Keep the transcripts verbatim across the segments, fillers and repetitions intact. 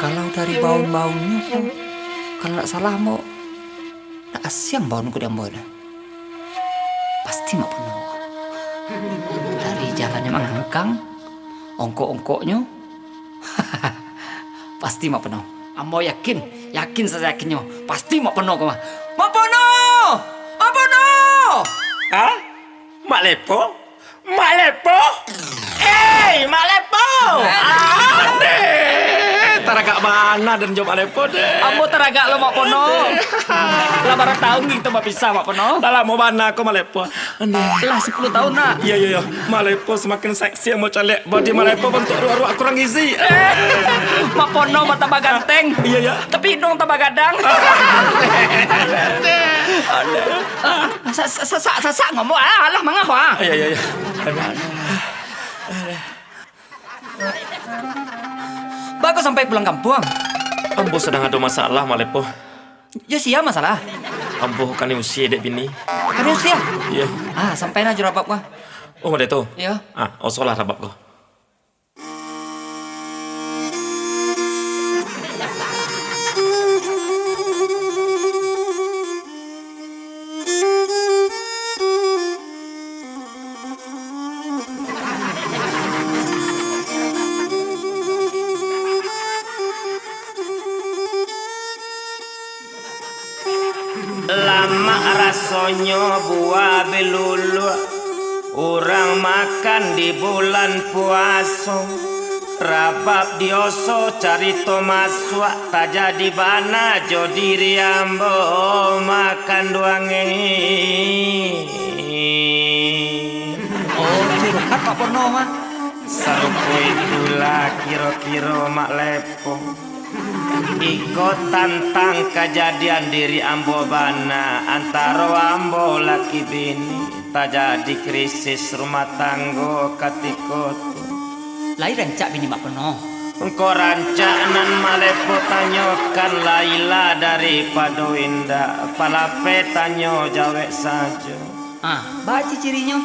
Kalau dari baun-baunnyo ko, kalau ndak salah, Mbok, ndak asiang baun ko di ambo tu. Pasti Mak Pono. Dari jalannyo mangangkang, ongkok-ongkoknyo, pasti Mak Pono. Ambo yakin, yakin sayakinnyo, pasti Mak Pono ko mah. Mak Pono! Mak Pono! Hah? Mak Lepo? Mak Lepo? Hei, Mak Lepo! Ah! Deh, taragak bana den jo Mak Lepo, deh. Ambo taragak lo, Mak Pono. Lah bara taun kito bapisah, Mak Pono? Lah lamo bana ko, Mak Lepo. Aduh. Lah sapuluah taun, nak. Iyo, iyo, iyo. Mak Lepo samakin seksi, ambo caliak. Bodi Mak Lepo bantuak ruak-ruak kurang gizi. Eh, Mak Pono batambah ganteng. Iyo, iyo. Tapi iduang tambah gadang. Aduh. Ah, sa-, sa-, sa-, sa-, sasak ngomong, ah, alah, mangah, ah. Iyo, iyo, iyo. Aduh, aduh. Baa kok sampai pulang kampuang? Ambo sadang ado masalah, Mak Lepo. Jo sia masalah? Ambo kanai usia dek bini. Kanai usia? Iyo. Ah, sampaian ajo rabab ko. Oh, model tu? Iyo. Ah, osolah rabab ko. Lamak rasonyo buah biluluak, urang makan di bulan puaso. Rabab dioso carito masuak, tajadi bana jo diri ambo makan duang e. Oh, curhat Mak Pono mah. Sarupo itulah kiro-kiro Mak Lepo. Iko tantang kajadian diri ambo bana, antaro ambo laki bini, tajadi krisis rumah tanggo katiko tu. Lai rancak bini Mak Pono? Engkau rancak nan Mak Lepo tanyokan, lai lah daripado indak, palapeh tanyo jawek sajo. Ah, baa cirinyo?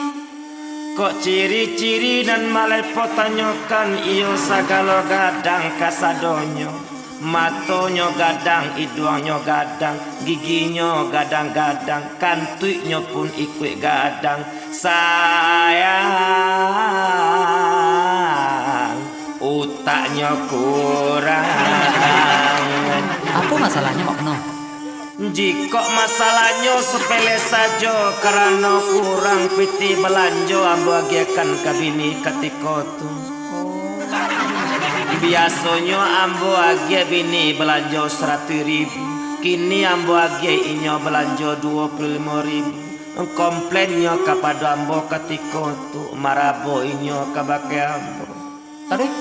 Kok ciri-ciri nan Mak Lepo tanyokan, iyo sagalo gadang kasadonyo. Matonyo gadang, iduangnyo gadang, giginyo gadang-gadang, kantuiknyo pun ikuik gadang. Sayang, utaknyo kurang. Apo masalahnyo, Mak Pono? Jikok masalahnyo sapele sajo, karano kurang pitih balanjo ambo agiahkan ka bini katiko tu. Biasonyo ambo agiah bini balanjo saratuih ribu, kini ambo agiah inyo balanjo duo puluah limo ribu. Komplainnyo kapado ambo katiko tu, marabo inyo kabake ambo. Aduh.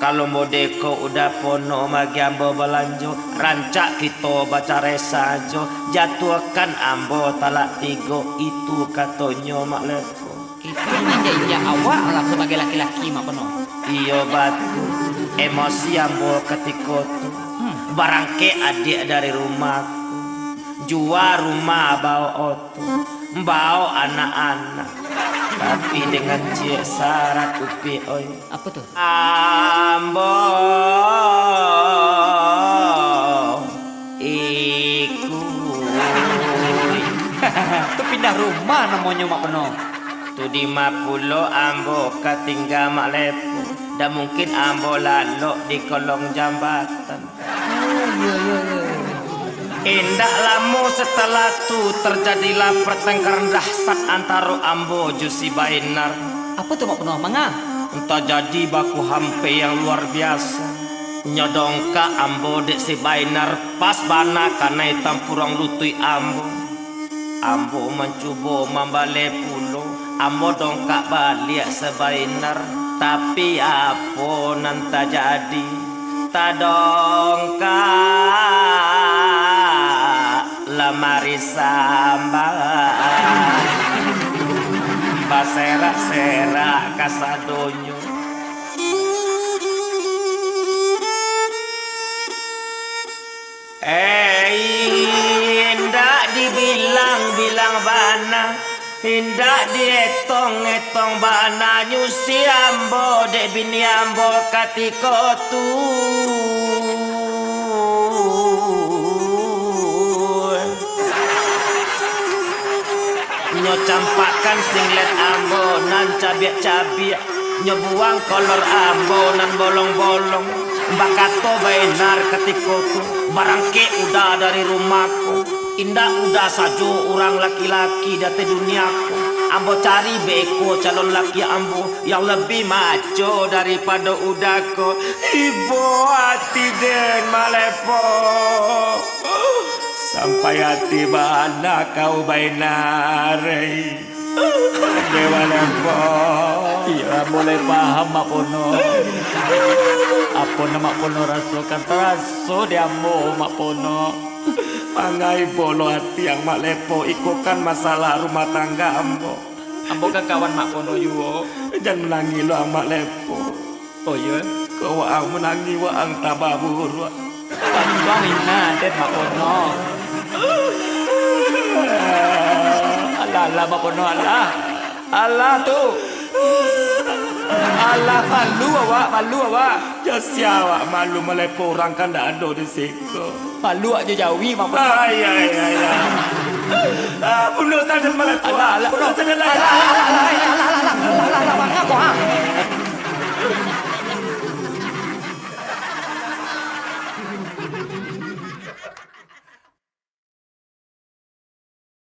Kalau modeko Uda Pono magiah ambo balanjo, rancak kito bacarai sajo, jatuahkan ambo talak tigo, itu katonyo Mak Lepo. Itu manjak-injak awak lah sabagai laki-laki, Mak Pono. Iyo batua, emosi ambo katiko tu. Hmm. Barangkek adiak dari rumah, jua rumah bao oto, bao anak-anak, tapi dengan ciek sarat, Upi, oi. Apo tu? Ambo ikuik. Tu pindah rumah namonyo, Mak Pono. Tu dima pulo ambo ka tingga, Mak Lepo. Ndak mungkin ambo lalok di kolong jambatan. Oh, iyo, iyo, iyo, iyo. Indak lamo satalah tu, tarjadilah partengkaran dahsyat antaro ambo jo si Bainar. Apo tu, Mak Pono? Manga? Tajadi baku hampek yang luar biaso. Nyo dongkak ambo dek si Bainar, pas bana kanai tampuruang lutuik ambo. Ambo mancubo mambaleh pulo, ambo dongkak baliak si Bainar, tapi apo nan tajadi? Tadongkak lamari samba, baserak-serak kasadonyo. Eh, indak dibilang-bilang bana, Indak dietong-etong bana nyusi ambo dek bini ambo katiko tu. Nyo campakkan singlet ambo nan cabiak-cabiak, nyo buang kolor ambo nan bolong-bolong. Bakato bainar katiko tu, barangkek Uda dari rumah ko. Indak Uda sajo urang laki-laki di ateh dunia ko. Ambo cari beko calon laki ambo yang lebih maco daripado Uda ko. Ibo ati den Mak Lepo. Sampai ati bana kau bainar. Dewa Lepo. Iyo, ambo lai paham, Mak Pono. Apo nan Mak Pono rasokan, taraso di ambo, Mak Pono. Mangai bolo ati ang, Mak Lepo, iko kan masalah rumah tangga ambo. Ambo ka kawan Mak Pono juo. Jan manangih lo ang, Mak Lepo. Oh, iyo? Kok waang manangih, waang tambah buruak. Panggang ina, den Mak Pono. Alah, alah, Mak Pono, alah. Alah tu. Alah, malu awak, malu awak. Jan sia awak malu, Mak Lepo, urang kan ndak ado di siko. Malu awak jo jawi, Mak Pono. Ai, ai, ai, ai. Ah, bunuh sajo Mak Lepo. Alah, alah. Bunuh sajo lah. Alah, alah, alah, alah, alah, alah, alah, alah, alah.